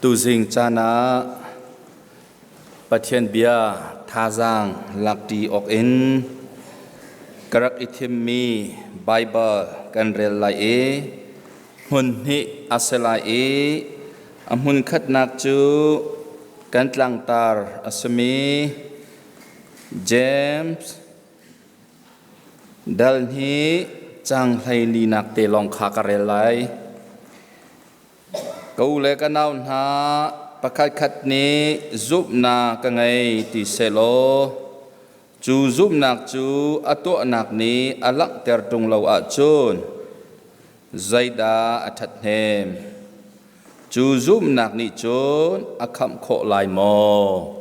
Tuzing caan ah Pathian bia thazaang lakṭi awk in ka rak i thimmi Baibal kan rel lai i hmun hnih a si lai i a hmun khatnak cu kan tlangtar a simi James dal hnih cang 14nak te lawng kha ka rel lai. Ka u le ka nau hna, pakhatkhat nih zumhnak ka ngei ti sehlaw cu zumhnak cu a tuahnak nih a langhter ṭung lo ahcun zeidah a ṭhathnem? Cu zumhnak nih cun a khamh khawh lai maw?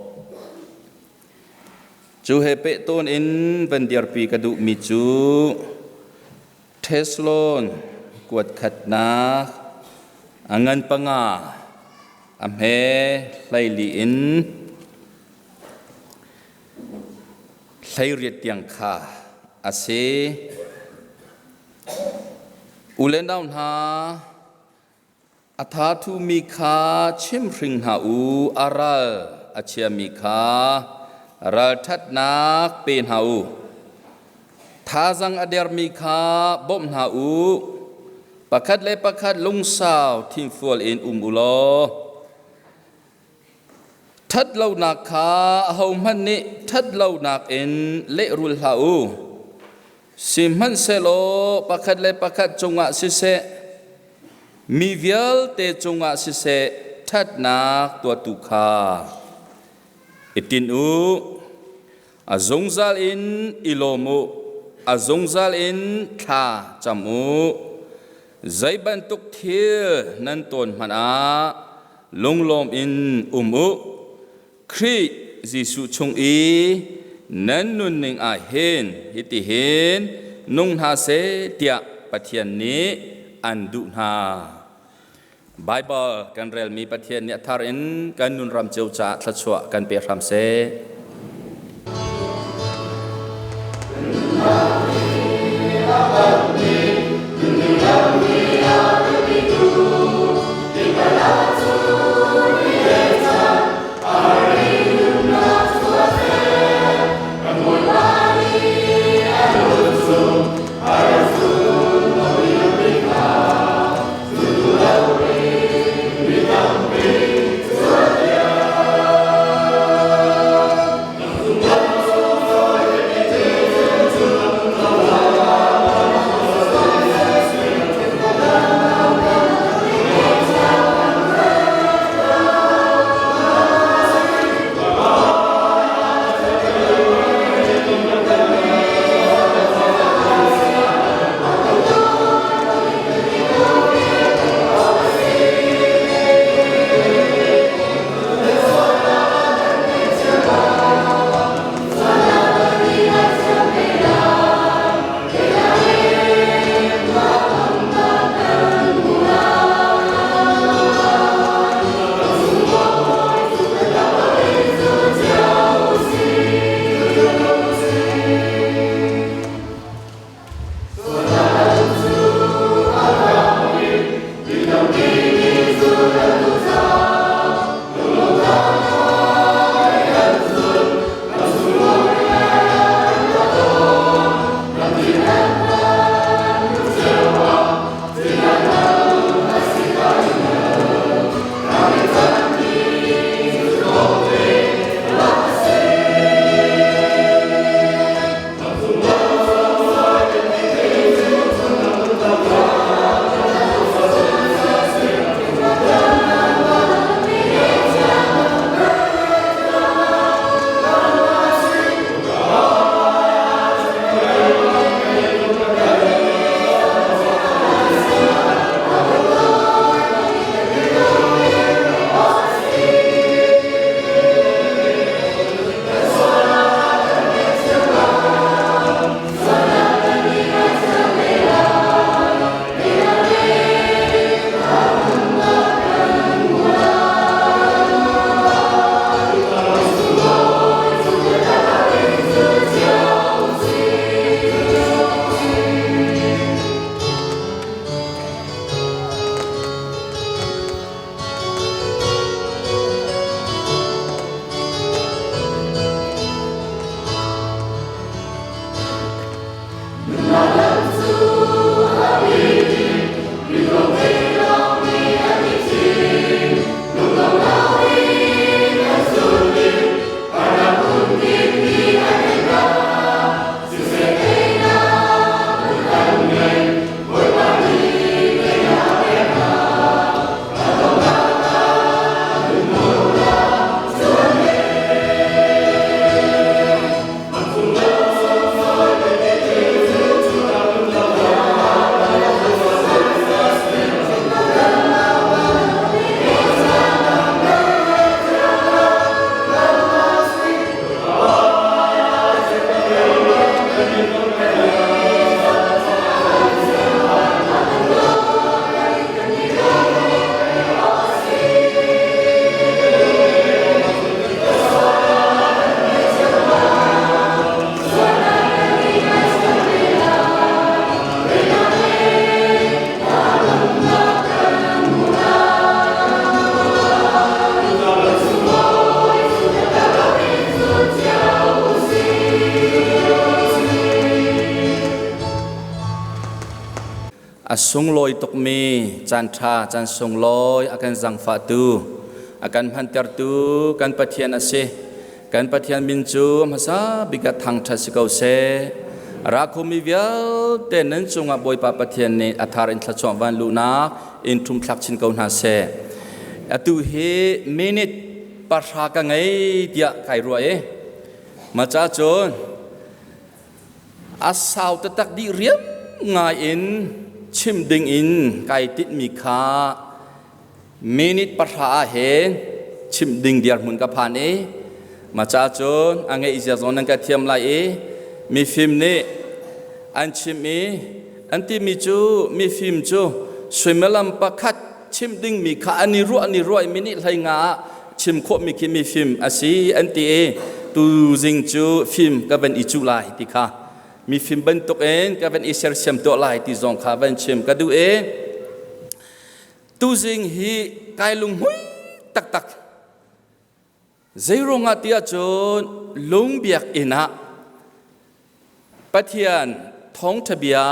Cu he pehtawn in van dirpi ka duhmi cu Thessalon kuat khatnak a ngan panga a hme 14 in 18 tiang kha a si. U le nau hna, a tha thumi kha chimhring hna u, a ral a chiami kha ralṭhatnak pe hna u. Thazang a dermi kha bawmh hna u. Pakhat le pakhat lungsau thinfual in um u law ṭhatlonak kha ahohmanh nih ṭhatlonak in lehrul hlah u. Sihmanhsehlaw pakhat le pakhat cungah siseh, mi vialte cungah siseh ṭhatnak tuahtu kha i tinh u. A zungzal in i lawm u, a zungzal in thla cam u. Zei bantuk thil nan tawn hmanh ah lunglawm in um u. Khrih Jesuh chung i nan nunning ah hin hitihin nung hna seh tiah Pathian nih an duh hna. Baibal kan relmi Pathian nih a thar in kan nunram cio caah thluachuah kan pe hram seh. A sunglawi tukmi caan ṭha, caan sunglawi a kan zangfahtu, a kan hmantertu kan Pathian a si. Kan Pathian min cu hmasa bik ah thangṭhat si ko seh. A ra khomi vialte nan cungah Bawipa Pathian nih a thar in thluachuah van luhnak in ṭhumthlak chin ko hna seh. Atu hi minute 10 ka ngei tiah kai ruah i mah ca cun A sau taktak dih riam ngai in chim ding in kai tinhmi kha minute 10 ah hin chim ding dirhmun ka phan i mah ca cun a ngeih zia zong nan ka thiam lai i mifim nih an chim i an timi cu mifim cu suimilam pakhat chim dingmi kha an i ruah an i ruah i minute 15 ah chim khawhmi khi mifim a si an ti i tuzing cu fim ka van i cuh lai ti kha mifim bantukin ka van i sersiam tuah lai ti zong kha van chim ka duh i tuzing hi kai lunghmui taktak. Zeiruangah tiah cun lung biakinn ah Pathian thawngṭha bia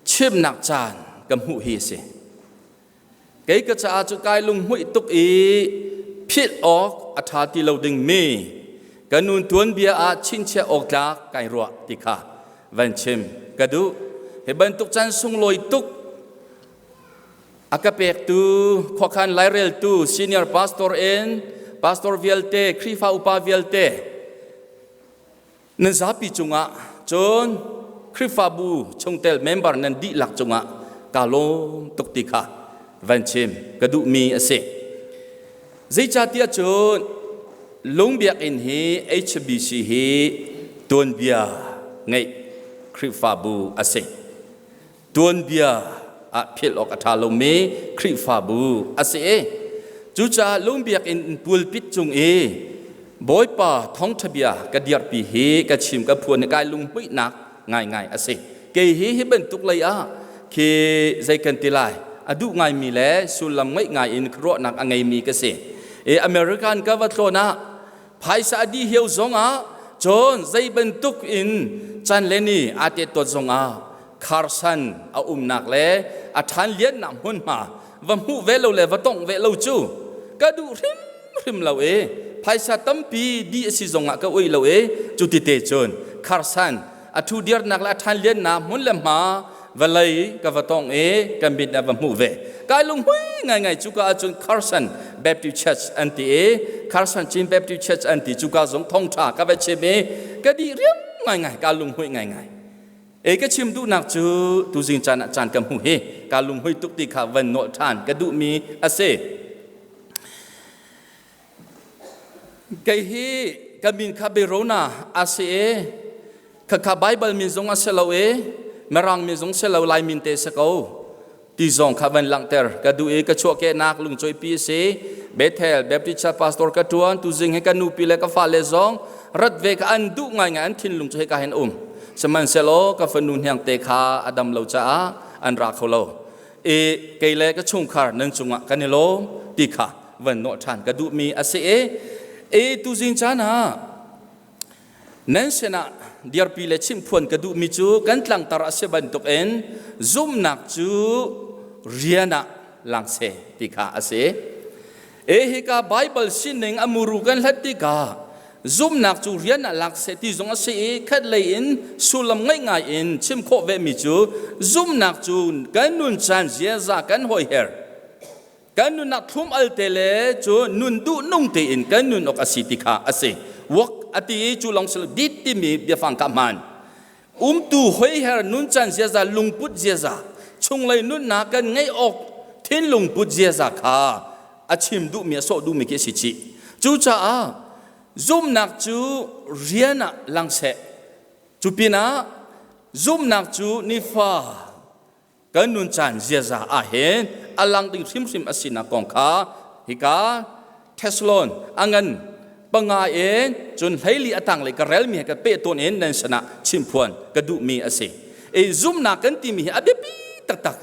chimnak caan ka hmuh hi a si. Kei ka caah cu kai lunghmuih tuk i philh awk a ṭha ti lo dingmi ka nun tuanbia ah chinchiah awk tlak kai ruah ti kha van chim ka duh. Hi bantuk caan sunglawi tuk A ka pektu khuakhan laireltu senior pastor in pastor vialte, Khrihfa upa vialte nan zapi cungah cun Khrihfabu chungtel member nan dihlak cungah kaa lawm tuk ti kha van chim ka duhmi a si. Zeicahtiah cun lung biakinn hi HBC hi tuanbia ngeih Khrihfabu a si. Tuanbia ah philh awk a ṭha lomi Khrihfabu a si i cucaah lung biakinn pulpit cung i Bawipa thawngṭha bia ka dirpi hi ka chim ka phuan i kai lunghmuihnak ngaingai a si. Kei hi hi bantuk lei ah khi zei kan ti lai a duh ngaimi le sullam ngeih ngai in khuaruahnak a ngeimi ka si. I American ka va tlawn ah phaisa a dih hiau zongah cun zei bantuk in chan le ni aa tet tuat zongah kharsan a umnak le a ṭhan liannak hmunhma va hmuh ve lo le va tongh ve lo cu ka duh hrimhrim lo i phaisa tampi dih a si zongah ka ui lo i cu tite cun kharsan a ṭhu dirnak le a ṭhan liannak hmun le hma vawlei ka va tong i ka mit a va hmuh ve. Kai lunghmui ngaingai cuka ahcun Carson Baptist Church an ti i Carson Chin Baptist Church an ti. Cuka zong thongṭha ka va chim i ka dih riam ngaingai, ka lunghmui ngaingai. E ka chim duhnak cu tuzing caan ah caan ka hmu hi ka lunghmui tuk ti kha van nolh ṭhan ka duhmi a si. Kei hi ka min kha Berona a si i khakha Baibal min zong a si lo i Mirang min zong si lo, Lai min te si ko ti zong kha van langhter ka duh i ka chuahkehnak lungcoipi a si. Bethel Baptist Church pastor ka ṭuan. Tuzing hi ka nupi le ka fale zong rat ve kha an duh ngaingai, an thinlung cu hika hin um sihmanhsehlaw ka fanu hniangte kha a dam lo caah an ra kho lo i kei le ka chungkhar nan cungah kan i lawm ti kha van nawh ṭhan ka duhmi a si i e tuzing caan ah nan sinah dirpi le chimhphuan ka duhmi cu kan tlangtar a si bantukin zumhnak cu rian ah lang seh ti kha a si. E hika Bible sining a muru kan hlat tikah zumhnak cu rian ah lak seh ti zong a si i khat lei in sullam ngaih ngai in chim khawh ve mi cu zumhnak cu kan nun caan ziaza kan hawiher kan nunnak thlum al te le cu nun duh nung tein kan nun awk a si ti kha a si. Wak a ti i cu lawng si dit timi biafang kha hmaan umtu hoiher nuncan ziaza, lungput ziaza, chunglei nunnak kan ngeih awk thinlungput ziaza kha a chim duhmi, a sawh duhmi khi a si chih. Cucaah zumhnak cu rian ah lang seh, cu pinah zumhnak cu nifa kan nun caan ziaza ah hin a lang ding hrimhrim a sinak kong kha hika Thessalon a ngan 5 in cun 14 a tanglei ka relmi he ka peh tawn in nan sinah chimphuan ka duhmi a si. E zumhnak kan timi hi a biapi taktak.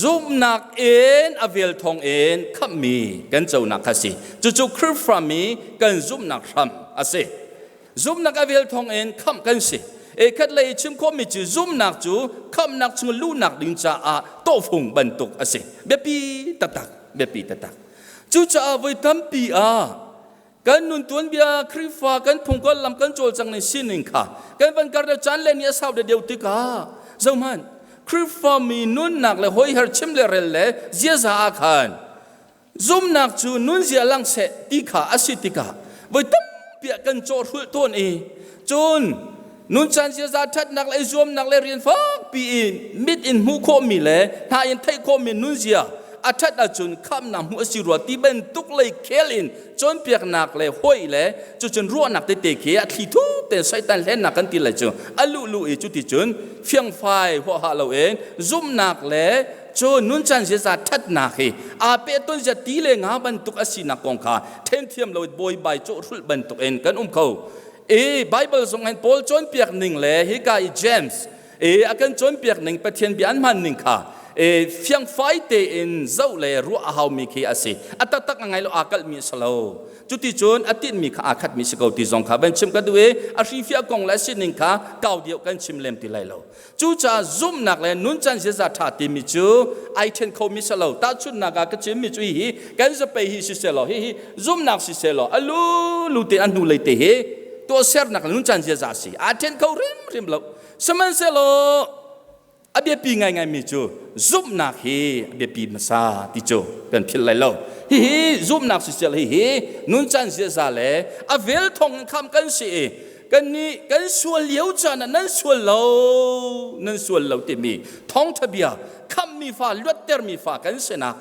Zumhnak in a vel thawng in khamhmi kan conak kha si. Cucu Khrihfami kan zumhnak hram a si. Zumhnak a vel thawng in khamh kan si. E khat lei chim khawhmi cu zumnak cu khamhnak chung luhnak ding caah tawhfung bantuk a si. Biapi taktak, biapi taktak. Cucaah voi tampi ah kan nun tuanbia Khrihfa kan phungkol lam kan cawlcang ning sining kha kan van kar le caan le ni a sau deuh tikah zohhmanh Khrihfa mi nunnak le hoiher chim le rel le ziaza ah khan zumnak cu nunzia lang seh ti kha a si tikah voi tampi ah kan cawhhrulh tawn i cun nuncan ziaza ṭhatnak le zuamnak le rian fakpi in mit in hmuh khawhmi le hna in theih khawhmi nunzia a ṭhat ahcun khamnak hmuh a si rua ti bantuk lei khel in cawnpiaknak le hawi le cucun ruahnak tete khi a thli thup tein saitan hlennak kan ti lai cu a luhlu i cuticun fiangfai huaha loin zumhnak le cu nuncan ziaza ṭhatnak hi aa pehton zia ti le nga bantuk a sinak kong kha ṭhenthiam lo bawibai cawhhrulh bantuk in kan um kho. I Bible zong hin Paul cawnpiak ning le hika i James i a kan cawnpiak ning Pathian bia an hman ning kha e fiangfai tein zoh le ruah a haumi khi a si. A taktak a ngai lo, aa kalhmi a si lo. Cuti cun a tinhmi kha aa khatmi si ko ti zong kha van chim ka duh i a hrifiah kong le a sining kha kau deuh kan chim lem ti lai lo. Cucaah zumhnak le nuncan ziaza ṭha timi cu ai ṭhen khomi si lo. Tahchunhnak ah ka chimmi cu hihi kan zapei hi siseh law, hihi zumhnak siseh law, a lulu te a hnulei te hi tuahsernak le nuncan ziaza a si. Aa ṭhen kho hrimhrim lo. Sihmanhsehlaw a biapi ngaingaimi cu zumhnak hi a biapi hmasa ti cu kan philh lai lo. Hihi zumhnak siseh law, hihi nuncan ziaza le a vel thawng in khamh kan si i kannih kan sual lio caan ah nan sual lo, nan sual lo timi thawngṭha bia, khamhmi fa, luattermi fa kan sinak,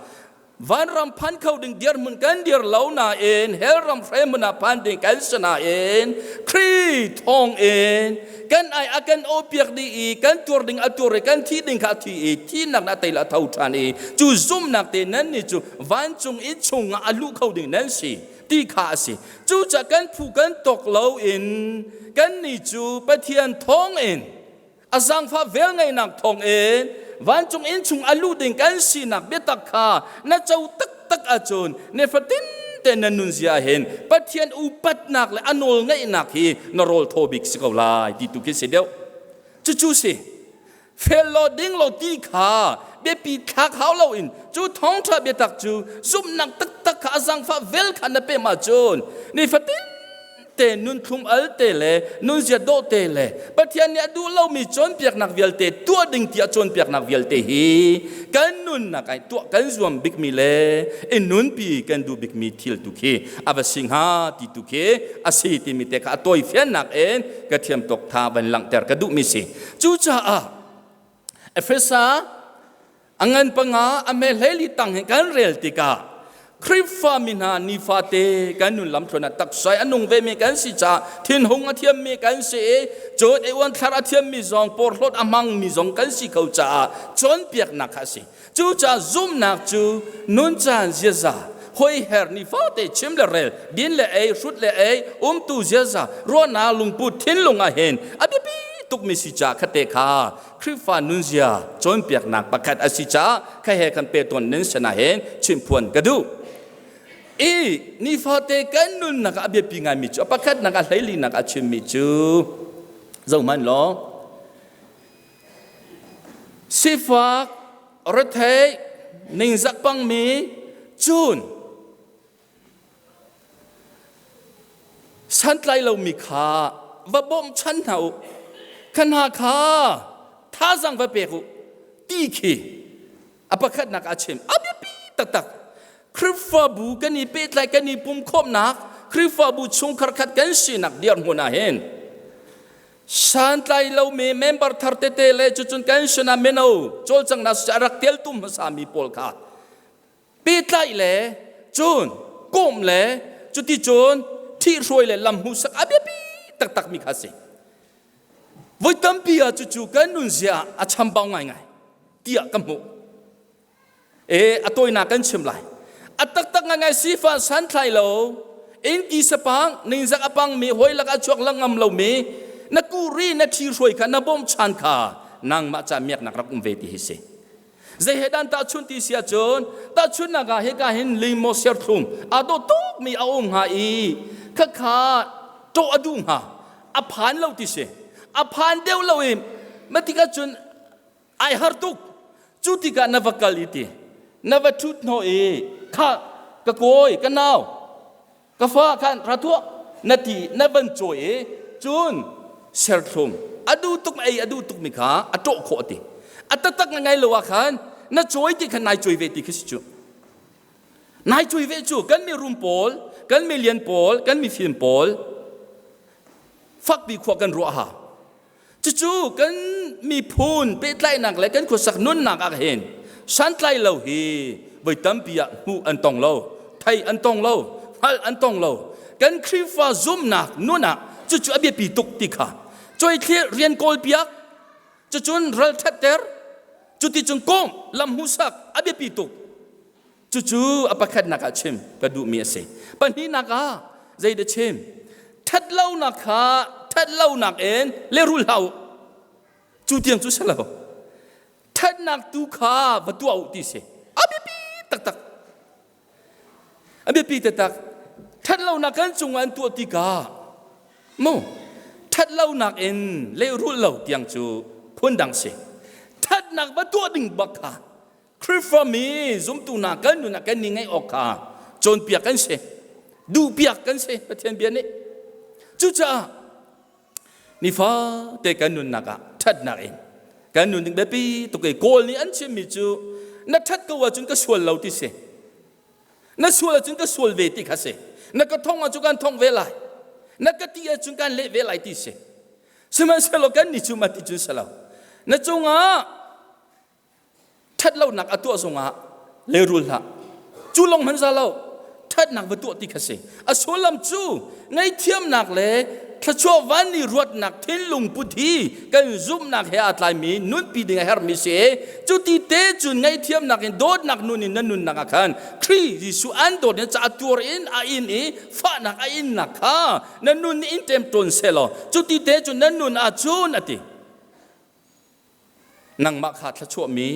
vanram phan kho ding dirhmun kan dir lo nain hellram hrehmun ah phan ding kan si nain Khrih thawng in kan ai a kan awpiak dih i kan tuar ding a tuar i kan thi ding kha a thi i thihnak na tei la tho ṭhan i cu zumhnak te nan nih cu vancung i chungah a luh kho ding nan si ti kha a si. Cucaah kan phu kan tawk loin kannih cu Pathian thawngin, a zaangfah velngeihnak thawngin vancung innchung a luh ding kan sinak biatak kha na co taktak ahcun nifatin te na nunzia hin Pathian upatnak le a nawlngeihnak hi na rawl thaw bik si ko lai ti tu khi si deuh. Cucu si. Fel law ding law ti kha biapi thlak hau loin cu thawngṭha biatak cu zumhnak taktak kha a zangfah vel kha na pem ahcun nifatin te nun thlum al te le nunzia dawh te le Pathian nih a duh lomi cawnpiaknak vialte tuah ding tiah cawnpiaknak vialte hi kan nunnak ai tuah kan zuam bikmi le i nunpi kan duh bikmi thil tu khi a va si hnga ti tu khi a si timi te kha a tawifiannak in ka thiam tawk tha van langhter ka duhmi si. Cucaah Efesa a ngan panga a me hleili tang hi kan rel tikah Khrihfa mi hna nifate kan nun lamthluan ah taksai a nung vemi kan si caah thinhung a thiammi kan si i cun i uanthlar a thiammi zong porhlawt a hmangmi zong kan si kho caah cawnpiaknak kha a si. Cucaah zumhnak cu nuncan ziaza, hoiher nifate chim le rel, din le ei, hrut le ei, umtu ziaza, ruahnak lungput thinlung ah hin a biapi tukmi si caah khate kha Khrihfa nunzia cawnpiaknak pakhat a si caah kha he kan pe tawn nin sana hin chimphuan ka duh. I nifate kan nunnak ah a biapi ngaimi cu a pakhatnak a hleilinak a chimmi cu zohhmanh law Sifak, rethei, ningzak pangmi, cun santlai lomi kha va bawmchan hna u. Kha hna kha thazaang va pek u ti khi a pakhatnak a chim. A biapi taktak. Khrihfabu kan i pehtlai kan i pumkhawmnak, Khrihfabu chungkhar khat kan sinak dirhmun ah hin santlai lomi member thar tete le cucun kan sinah mino cawlcanghnak a rak teltum hmasami pawl kha pehtlaih le cun kawm le cuticun ṭhihhruai le lam hmuhsak a biapi taktakmi kha a si. Voi tampi ah cucu kan nunzia ah a chambau ngaingai tiah ka hmuh. E a tawinak kan chim lai. A taktak ngaingai sifah santhlai lo, innki sapang, ningzak a pangmi, hawi lakah chuak langam lomi, na kuri na ṭhi hruai kha na bawmchan kha nangmah ca miaknak rak um ve ti hi si. Zei he dan tahchun ti si ahcun tahchunnak ah hika hin lingmaw serthlum aa dawh tukmi a um hnga i khakha ṭawh a duh hnga a phan lo ti si. A phan deuh lo i ma tikah cun ai har tuk. Cu tikah na va kal i ti na va ṭhut hnawh i kha ka kawi ka nau ka fa khan ra tuah na ti na van cawi i cun serthlum a duh tuk ei a duh tuk mi kha a ṭawh khawh ti a taktak na ngai lo ah khan na cawi ti khan nai cawi ve ti khi si cu nai cawi ve cu kan mi rum pawl kan mi lian pawl kan mi fim pawl fakpi khua kan ruah ha Cucu kan miphun pehtlaihnak le kan khuasak nunnak ah hin santlai lo hi voi tampi ah hmuh an tong lo, thei an tong lo, hngalh an tong lo. Kan Khrihfa zumhnak nun ah cucu a biapi tuk ti kha coithlir rian kawlpiak, cucun ral ṭhatter, cuticun kawm lam hmuhsak a biapi tuk. Cucu a pakhatnak ah chim ka duhmi a si. Pahnihnak ah zeidah chim? Ṭhatlonak kha ṭhatlonak in lehrul hlah u. Cu tiang cu si lo. Ṭhatnak tu kha va tuah u ti si. A biapi taktak. A biapi taktak. Ṭhatlonak kan cungah an tuah tikah mu ṭhatlonak in lehrulh lo tiang cu phundang si. Ṭhatnak va tuah ding bak kha Khrihfa mi zumtu hna kan nun ah kan ni ngeih awk kha cawnpiak kan si duhpiak kan si Pathian bia nih cucaah nifate kan nunnak ah ṭhatnak in kan nun ding biapi tuk i Kawl nih an chimmi cu na ṭhat ko ahcun ka sual lo ti si na sual ahcun ka sual ve ti kha si na ka thong ahcun kan thong ve lai na ka ti ahcun kan leh ve lai ti si sihmanhsehlaw kan nih cu mah ti cun si lo na cungah ṭhatlonak a tuah zongah lehrul hlah. Cu lawng hmanh za lo, ṭhatnak va tuah ti kha si. A sullam cu ngaihthiamnak le thluachuah vanni ruatnak thinlung put hi kan zumhnak he aa tlaimi nunpi ding a herhmi si. Cu ti te cun ngaihthiamnak in dawtnak nun in na nunnak ah khan Khrih Jesuh an dawt in ca tuar in a in i fahnak a innak kha na nun nih in ṭemṭawn sehlaw cu ti te cun na nun ahcun a ti. Nangmah kha thluachuahmi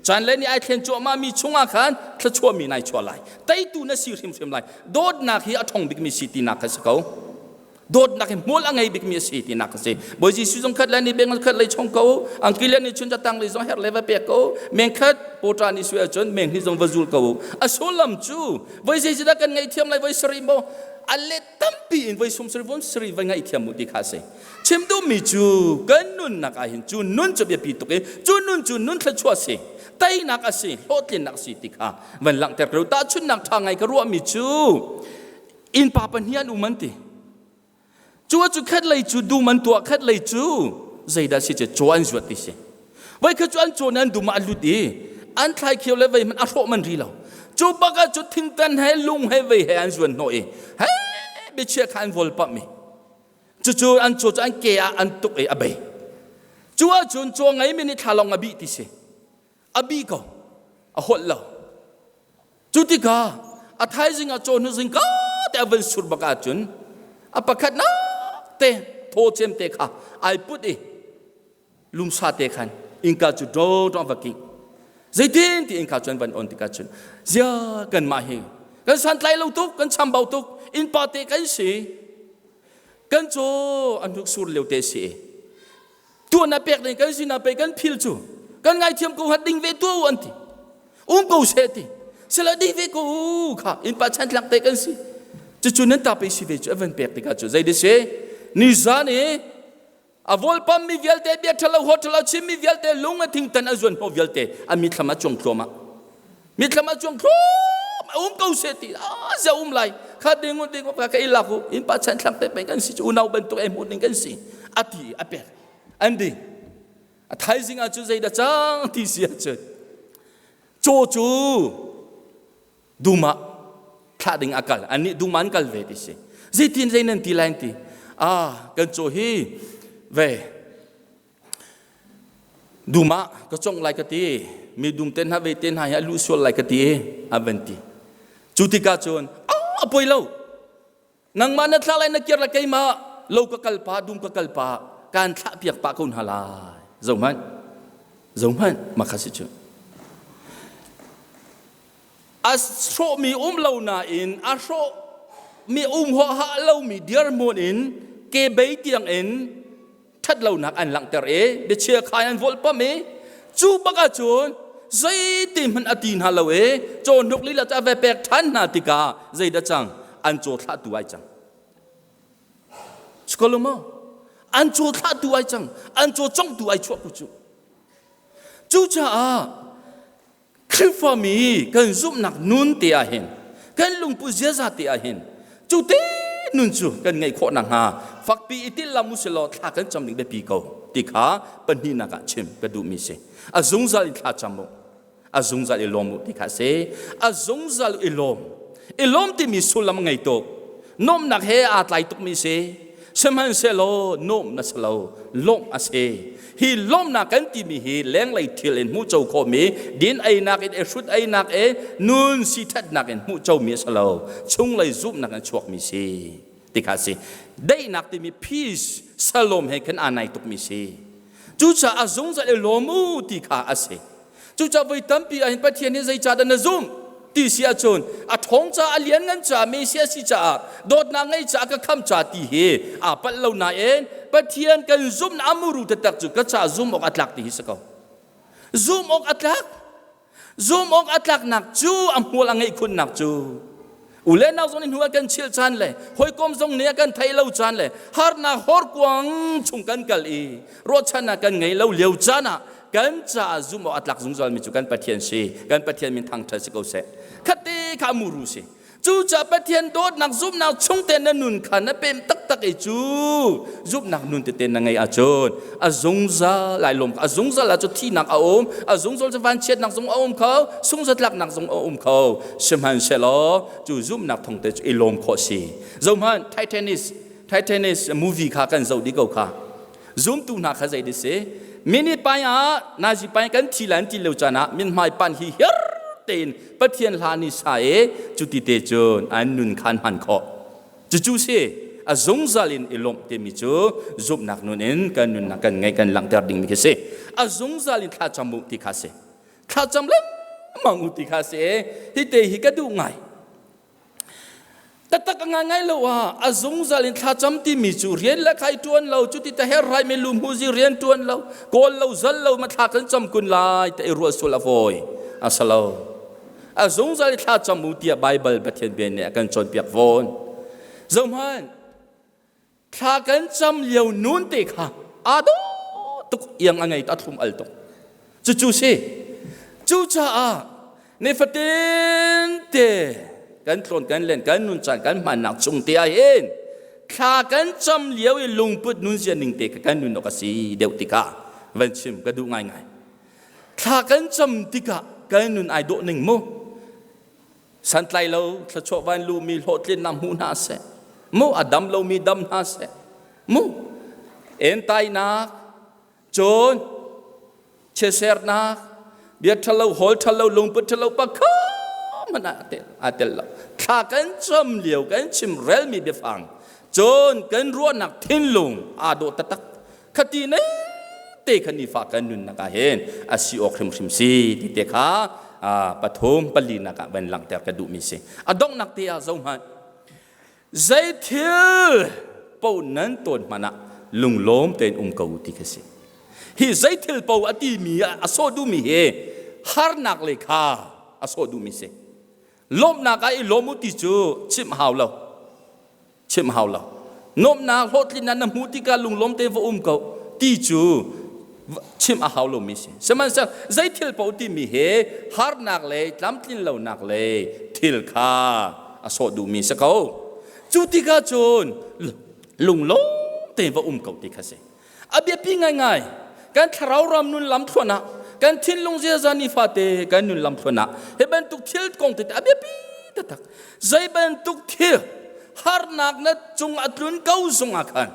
caan le ni ai thlen cuahmahmi chungah khan thluachuahmi nai chuah lai. Teitu na si hrimhrim lai. Dawtnak hi a ṭhong bikmi si tinak kha si ko. Dawtnak hi hmual a ngei bikmi a si tinak a si. Bawi Jesuh zong khat le ni beng khat lei chong ko, angki le ni chun tang lei zong herh le va pek ko, meng khat pawṭa ni sui ahcun meng hnih zong va zul ko. A sullam cu voi zeidah kan ngaihthiam lai voi sarih maw a let tampi in voi sum sarih von sarih va ngaihthiam mu ti kha a si. Chim duhmi cu kan nunnak ah hin cu nun cu biapi tuk i cu nun cu nun thluachuah si teinak a si hlawhtlinnak a si ti kha van langhter ka duh. Tahchunhnak ṭha ngai ka ruahmi cu innpa pahnih an um an ti. Cu cu khat lei cu dum an tuah khat lei cu zeidah si cu caw an zuat ti si. Voi khat cu an caw an dum ah a lut i an thlai khio le vei hmanh a hrawh man ri lo. Cu bak ah cu thingtan he lung he vei he an zuan hnawh i he biachia kha an vol pah mi. Cucu an caw cu an ke ah an tuk i a bei. Cu ahcun caw ngeimi nih thlalawng a bih ti si. A bih ko. A holh lo. Cu tikah a thaizing ah caw hnu zing ka te a van sur bak ahcun a pakhat nak te thaw cem te kha ai put i lumsa te khan innka cu do do va king zeitin ti innka cu an van on tikah cun zia kan mah hi kan santlai lo tuk kan chambau tuk innpa te kan si kan caw an hnuk sur lio te si tuan na pek ding kan si na pe kan phil cu kan ngaithiam ko hat ding ve tu an ti um ko se ti sila ding ve ko kha innpa chantlak te kan si cucu nan ta pe si ve cu an pek tikah cu zei de si ni zan i A vawlpammi vialte bia ṭhalo haw ṭhalo chimmi vialte lung a thingtan a zuan hnawh vialte a mithlam a cuang thluahmah. Mithlam a cuang thluahmah um ko seh ti a zia um lai kha ding ding ka ka ilak u in pa chan thlang te pei kan si cu unau bantuk ei hmuh ding kan si a ti a pek an ding a thaizing ah cu zeidah cang ti si ahcun caw cu dum ah thlah ding a kal annih dum ah an kal ve ti si zeitin zei nan ti lai ti ah kan caw hi ve dum ah ka congh lai ka ti mi dum te hna ve te hna hi a luh sual lai ka ti a van ti cu tikah cun a poi lo Nangmah na thlah lai na kir lai keimah lo ka kal pa dum ka kal pa kaan thlah piak pah ko hna lai. Zohmanh. Zohmanh makha si cu. A hrawhmi um lo nain a hrawhmi um huaha lomi dirhmun in ke bei tiang in. ṭhatlonak an langhter i biachia khai an volhpamh i cu bak ahcun zeiti hmanh a ti hna lo i cawhnuk lila cu a ve pek ṭhan hna tikah zeidah cang? An caw thlahtu ai cang. Sikolo maw? An caw thlahtu ai cang, an caw congtu ai chuah ku cu. Cucaah Khrihfami kan zumhnak nun te ah hin, kan lungput ziaza te ah hin cu te nun cu kan ngeih khawh nakhnga fakpi i tillam usilaw thla kan cam ding biapi ko ti kha pahnihnak ah chim ka duhmi si. A zungzal in thla cam u, a zungzal i lawm u ti kha si. A zungzal i lawm. I lawm timi sullam a ngei tuk. Nuamhnak he aa tlai tukmi si. Sihmanhsehlaw nuamh na si lo, lawmh a si. Hi lawmhnak kan timi hi lenglei thil in hmuh co khawhmi, din einak in, hrut einak in, nun si ṭhatnak in hmuh comi a si lo. Chunglei zumhnak in chuakmi si ti kha a si. Daihnak timi peace, salom he khan aa nai tukmi si. Cucaah a zungzal i lawm u ti kha a si. Cucaah voi tampi ahhin Pathian hi zeicahdah na zumh ti si ahcun a ṭhawng caah, a lianngan caah, Messiah si caah, dawtnak ngei caah, ka khamh caah ti hi aa palh lo nain Pathian kan zumhnak a muru taktak cu ka caah zumh awk a tlak ti hi si ko. Zumh awk a tlak. Zumh awk a tlaknak cu a hmual a ngeih khunnak cu u le nau zong nih hnu ah kan chilh caan le hawikom zong nih a kan theih lo caan le harnak horkuang chung kan kal i ruahchannak kan ngei lo lio caan ah kan caah zumh awk a tlak zungzal mi cu kan Pathian si. Kan Pathian min thangṭhat si ko seh. Khatte kha muru si. Cucaah Pathian dawtnak zumhnak chung te na nun kha na pem taktak i cu zumhnak nun tete na ngeih ahcun a zungzal ai lawm. A zungzal ah cu thihnak a um, a zungzal cu vanchiatnak zong a um kho, sungzatlaknak zong a um kho, sihmanhsehlaw cu zumhnak thong te cu i lawm khawh si. Zohhmanh, Titanic Titanic movie kha kan zoh dih ko kha. Zumtu hna kha zei si minute pai ah nazi pai kan thi lan ti lo caan ah min hmai pan hi her tein Pathian hla ni sa e cuti te cun an nun khan hman khawh. Cucu si a zungzal in i lawmh timi cu zumhnak nun in kan nunnak kan ngeih, kan langhter dingmi khi si. A zungzal in thlacam u ti kha si, thlacam lengmang u ti kha si. Hi te hi ka duh ngai taktak. A ngai lo ah a zungzal in thlacam timi cu rian le khai ṭuan lo, cuti ta her rai me lu hmuzi rian ṭuan lo, kawl lo, zal lo ma thla kan cam kun lai te i ruah sul a fawi a salo. A zungzal i thlacam u tiah Baibal Pathian bia nih a kan cawnpiak fawn. Zohhmanh, thla kan cam lio nun te kha aa dawh tuk, iang a ngei, a thlum al tuk. Cucu si. Cucaah nifatin te kan tlawn kan len, kan nun caan kan hmannak chung te ah hin thla kan cam lio i lungput nun zia ning te kha kan nun awk a si deuh tikah van chim ka duh ngaingai. Thla kan cam tikah kan nun ai dawh ning mu. Santlai lo thluachuah van lumi hlawhtlinnak hmu hna seh mu, a dam lomi dam hna seh mu, entainak cun chiasernak, bia ṭhalo, hawl ṭhalo, lungput ṭhalo pakhat hmanh aa tel lo. Thla kan cam lio kan chim relmi biafang cun kan ruahnak thinlung aa dawh taktak. Khati ne te kha nifa kan nunnak ah hin a si awk hrimhrim si ti te kha pathum palinak ah van langhter ka duhmi si. A donghnak te ah zohhmanh, zei thil paoh nan tawn hmanh ah lunglawm tein um ko ti kha si. Hi zei thil paoh a timi a sawh duhmi hi harnak le kha a sawh duhmi si. Lawmhnak ah i lawm u ti cu chimh hau lo, chimh hau lo. Nuamhnak, hlawhtlinnak na hmuh tikah lunglawm te va um ko ti cu chimh a hau lomi si. Sihmanhsehlaw zei thil paoh timi he harnak le tlamtlin lonak le thil kha a sawh duhmi si ko. Cu tikah cun lunglawm te va um ko ti kha si. A biapi ngaingai kan thlarau ram nun lamthluan ah, kan thinlung ziaza nifate kan nun lamthluan ah hi bantuk thil kong tete a biapi taktak. Zei bantuk thil harnak na cung a tlun ko zung ah khan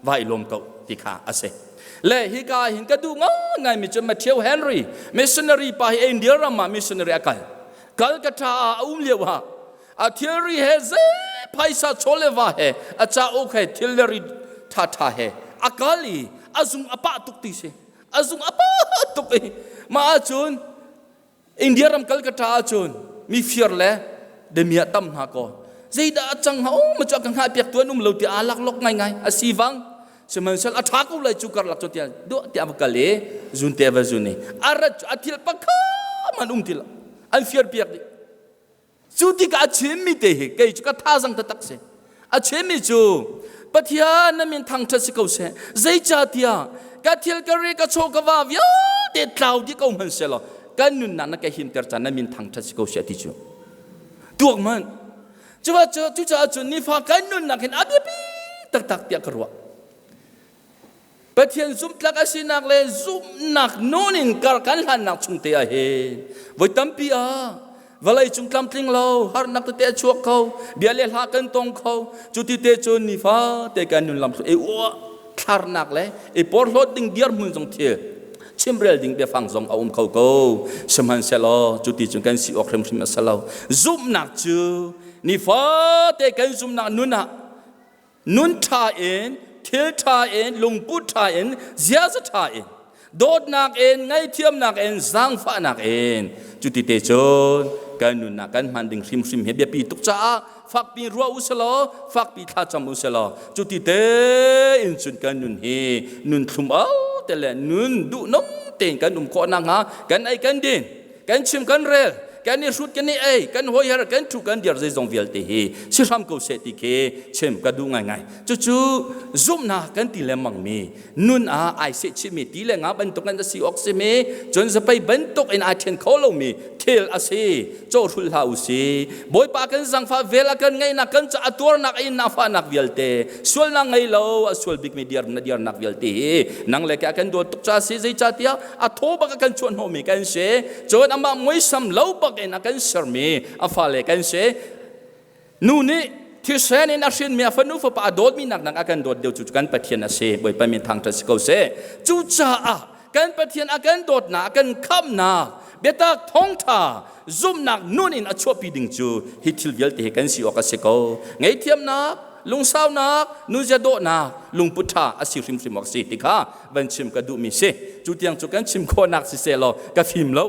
vai lawm ko ti kha a si. Le hika hin ka duh ngai mi cu Matthew Henry missionary pa hi India ram ah missionary a kal. Calcutta ah a um lio ah a thilri he, zei phaisa chawle va he, a cauk he, thilri tha tha he a kal i a zung a pah tuk ti si. A zung a pah tuk i mah ahcun India ram Calcutta ahcun mi fir le demia tam hna ko. Zeidah a cang hnga? O ma cu ka hngah piak tu an um lo ti aa lak lok ngai ngai a si vang. Sihmanhsehlaw a ṭha ko lai cu karlak cu tiah duah tiah a va kal i zunte a va zun i a rat cu a thil pakhat hmanh um ti lo. An fir piak dih. Cu tikah a chimmi te hi kei cu ka thazang taktak si. A chimmi cu Pathian na min thangṭhat si ko seh. Zeicahtiah ka thil ka ri ka chaw ka va vialte tlau dih ko hmanh sehlaw kan nunnak na ka himter caan na min thangṭhat si ko seh ti cu. Tuak hmanh. Cuba cu cucaah cun nifa kan nunnak hin a biapi taktak tiah ka ruah. Pathian zumhtlak a sinak le zumhnak nun in kar kan hlannak chung te ah hin voi tampi ah vawlei cung tlamtling lo harnak tete a chuak kho, bia le hla kan tong kho. Cu ti te cun nifa te kan nun lam e uah thlarnak le i porhlawt ding dirhmun zong thil chimrel ding biafang zong a um kho ko. Sihmanhsehlaw cu ti cun kan si awk hrimhrim a si lo. Zumhnak cu nifate kan zumhnak nun ah nun ṭha in, thil ṭha in, lungput ṭha in, ziaza ṭha in, dawtnak in, ngaihthiamnak in, zaangfahnak in, cuti te cun kan nunnak kan hman ding hrimhrim hi biapi tuk caah fakpi ruah u selaw, fakpi thlacam u selaw, cuti tein cun kan nun hi nun thlum al te le nun duhnung tein kan um khawh nakhnga kan ei kan din, kan chim kan rel, kan i hrut kan i ei, kan hoiher, kan thu kan dir, zeizong vialte hi si hram ko seh ti khi chim ka duh ngaingai. Cucu zumhnak kan ti lengmang mi nun ah ai seh chihmi ti le nga bantuk in a si awk simi, cun zapei bantuk in ai ṭhen kho lomi thil a si. Cawhhrulh hlah u si. Bawipa kan zangfah vel a kan ngeihnak, kan ca a tuarnak, a innak fahnak vialte, sualnak ngei lo a sual bikmi dir na dirnak vialte hi nang le ke a kan dawt tuk ca si. Zeicahtiah a thaw bak a kan chuah hnawhmi kan si, cun amah muisam lo bak in a kan sermi a fale kan si. Nu nih thisen in a hrinmi a fanu fapa a dawtmi nak nak a kan dawt deuh cu kan Pathian a si. Bawipa min thangṭhat si ko seh. Cucaah kan Pathian a kan dawtnak, a kan khamhnak biatak thawngṭha zumhnak nun in a chuahpi ding cu hi thil vialte hi kan si awk a si ko. Ngaihthiamnak, lungsaunak, nunzia dawhnak, lungput ṭha a si hrimhrim awk a si ti kha van chim ka duhmi si. Cu tiang cu kan chim khawhnak siseh law ka fim lo,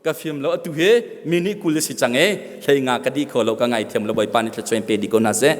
ka fim lo. Atu hi minute 20 si cang e, hlei nga ka di kho lo, ka ngaithiam lo. Bawipa nih thluachuah in pe dih ko hna seh.